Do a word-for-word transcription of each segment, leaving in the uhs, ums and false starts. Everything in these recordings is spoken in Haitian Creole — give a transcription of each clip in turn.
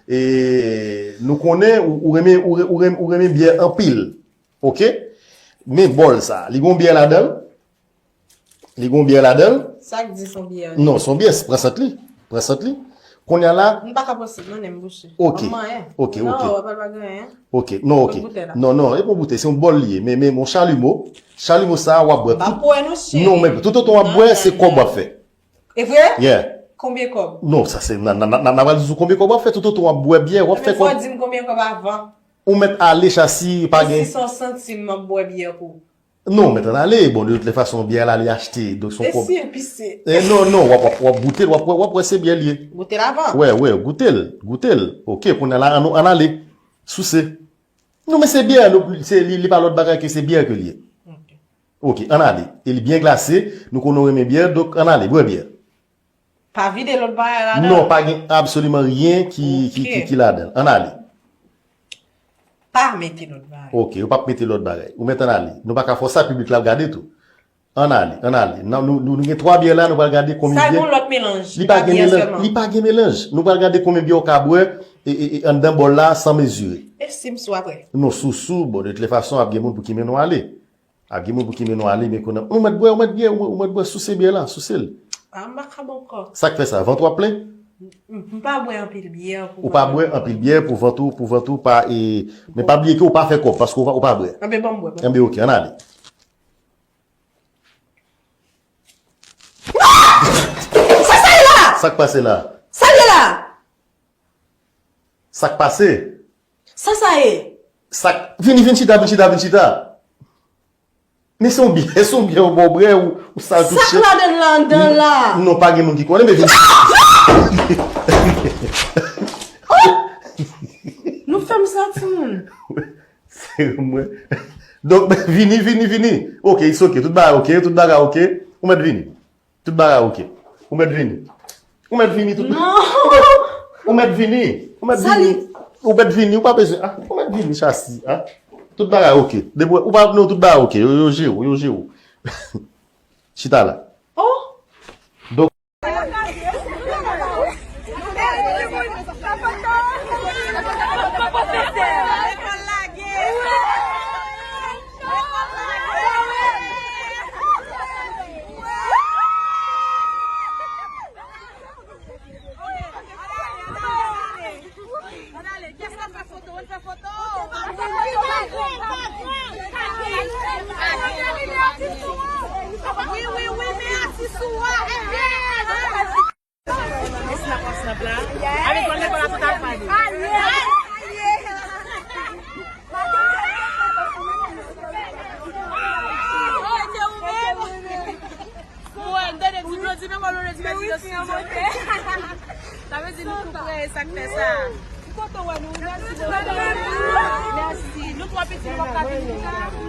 E, nou konnen ou, ou renmen, ou, re- ou renmen, ou renmen byè anpil. Oke? Men bòl sa, li gon byè ladan l? Li gon byè ladan l? Sa k di son byè? Non, son byè, pran sant li. Pran sant li. Kounye a la, M pa ka pran sant non, men m bouche. Oke. An manyen. Oke, Non, oke. w ap al pa gen anyen. Oke, non, oke. Goute la. Non, non, e pa goute, se yon bòl li ye. Men, men, yon chalimo. Chalimo sa, w ap bwè. M pa pou wè nou, cheri. Non, men toutotan w ap bwè, se kòb w ap fè. E vre? Yeah. Konbyen kòb? Non, sa se, n a, n a, n a, n a pral di w konbyen kòb w ap fè. Toutotan w ap bwè byè, w ap fè kòb. Men fò w di m konbyen kòb avan. Ou mèt ale, chasi, pa gen. E si se yon santim m ap bwè byè pou? Non, mèt ann ale. Bon, de tout lè fason, byè la, li achte. Donk, se yon kòb. E si l pise? E non, non, w ap, w ap, w ap goute l, w ap, w ap wè se byè l ye. Goute l avan? Wè, wè, goute l, goute l. Oke, kounye a la, ann, ann ale. Souse. Non, men se byè, nou, se, li, li pa lòt bagay ke se byè ke l ye. Oke. Oke, ann ale. E li byen glase, nou konnen w renmen byè, donk ann ale, bwè byè. Pa vide lòt bagay ladan? Non, pa gen absoliman ryen ki, ki, ki, Oke. ki ladan l. Ann ale. Pa mete lòt bagay. Oke, ou p ap mete lòt bagay. Ou mèt ann ale. Nou pa ka fè w sa, piblik la ap gade tou. Ann ale, ann ale. Nan, nou, nou, nou gen twa byè la, nou pral gade konbyen byè. Sa gon lòt melanj, li pa gen melanj, li pa gen melanj. Nou pral gade konbyen byè w ka bwè e, e, e, anndan bòl la san mezire. E si m sou apre? Non, sou, sou, bon, de tout lè fason, ap gen moun pou ki mennen w ale. Ap gen moun pou ki mennen w ale, men konnen, ou mèt bwè, ou mèt bwè, ou mèt bwè, souse byè la, souse l. A, m pa kab ankò. Sa k fè sa? Vant ou ap plen? M, m pa bwè anpil byè pou Ou pa bwè anpil byè pou vant ou, pou vant ou pa, e, men pa bliye ke ou pa fè kòb, paske ou pa, ou pa bwè. Anben, ban m bwè, ban m Anben, oke, ann ale. Sa sa ye la? Sa k pase la? Sa l ye la? Sa k pase? Sa sa ye? Sa k, vini, vin chita, vin chita, vin chita. Men se yon byè, se yon byè ou bò brè ou, ou sa touche. Sa k ladan l la, anndan la? Non, pa gen moun ki konnen, men vin. Nou fè m santi moun. Se mwen. Donk, vini, vini, vini. Ok, it's ok. Tout bagay ok, tout bagay ok. Ou mèt vini. Tout bagay ok. Ou mèt vini. Ou mèt vini tout. Non. Ou mèt vini. Ou mèt vini. Ou mèt vini, ou pa bezwen. Ah, ou mèt vini, chasi. Ah. Tout bagay ok. Depi ou pa, non, tout bagay ok. Yo, yo jere w, yo jere w. Chita la. Oh. Donk, Wi, wi, wi, men atis ou a, eh, eh. Snap, snap la. Avèk yon lekòl la, tout al pale. Mwen, tande, di Blondie, men mwen, Blondie, mèsi de studio. Sa vle di nou tou prè, e sa k fè sa. Ki kote w wè nou? Mèsi bokou. Mèsi. Nou twò piti, nou p ap ka vini.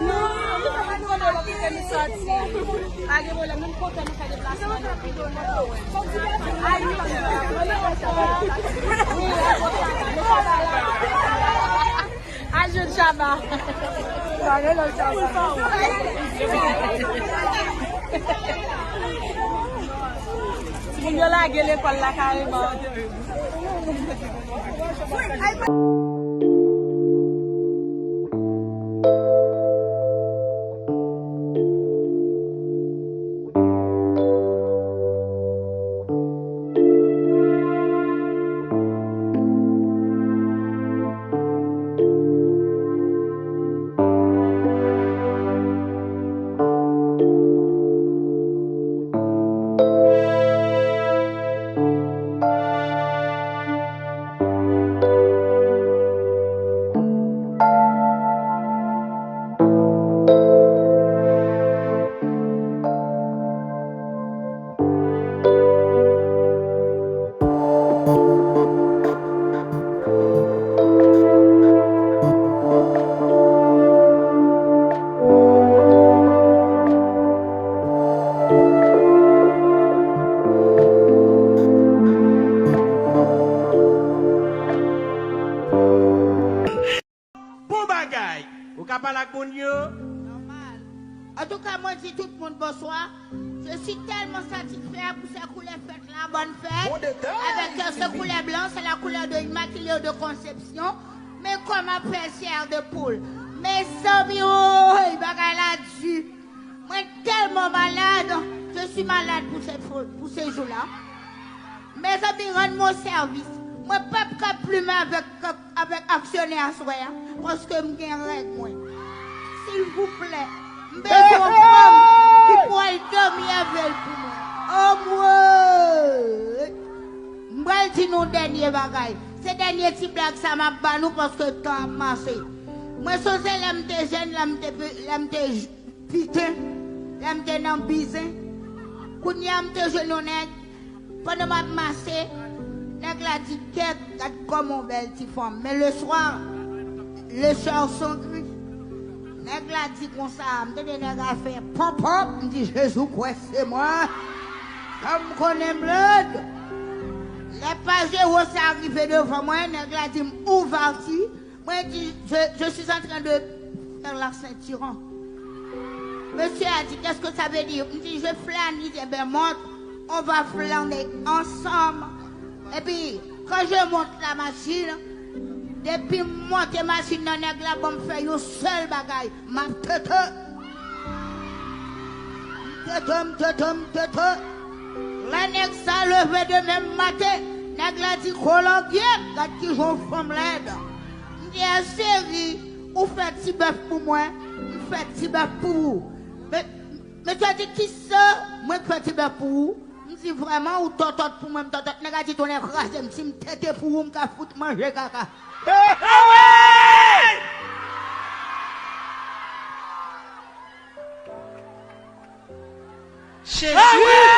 Non, nou pa ka kote w kite nou sòti. Pa gen pwoblèm, nou kontan nou fè deplasman nou vini. Ayi, a jwenn Shabba. Timoun yo lage lekòl la kareman. Bon bagay! Ou ka pale ak moun yo? Nòmal. Antouka, mwen di tout moun bonswa. Je suis tellement satisfait pour ces couleurs fêtes là, bonne fête. Avec euh, ce couleur blanc, c'est la couleur de Immaculée de Conception. Men kòman fè chè de poul. Mezanmi, woy, bagay la di. Mwen tèlman malad. Je suis malade pour ces, pour ces jours-là. Mezanmi, rann mwen sèvis. Mwen p ap ka plimen avèk, avèk aksyonè aswè a, paske m gen règ mwen. Silvouplè, m bezwen yon fanm ki pou al dòmi avè l pou mwen. Oh, mwen! M pral di nou dènye bagay. Se dènye ti blag sa m ap ba nou paske tan ap mache. Mwen sonje lè m te jèn, lè m te, lè m te j- piten, lè m te nan bizen. Kounye a m te jwenn yon nèg. Pandan m ap mache, nèg la di, kèt, gad kòman w bèl ti fanm. Men le soir, le soir son gri. Nèg la di konsa, m tande nèg la fè pòp pòp, m di, Jezi kwè se mwen. Kòm m konnen m lèd. Lè Pajero sa rive devan mwen, nèg la di m, ouvèti. Mwen di, je, je suis en train de faire la ceinture. Monsieur a dit, qu'est-ce que ça veut dire? M di, je flâne, il dit, ben monte, on va flâner ensemble. Epi, quand je monte la machine, depi m monte machin nan, nèg la ban m fè yon sèl bagay, m ap tete. M tete, m tete, m tete. Lè nèg sa leve demen maten, nèg la di, kologye, gad kijan w fanm lèd. M di, a cheri, ou fè ti bèf pou mwen, m fè ti bèf pou ou. Men, men sa di, kisa mwen k fè ti bèf pou ou? M di, vrèman, ou tòtòt pou mwen, m tòtòt. Nèg la di, tonnè kraze m, si m tete pou ou, m ka fout manje kaka. Jezi!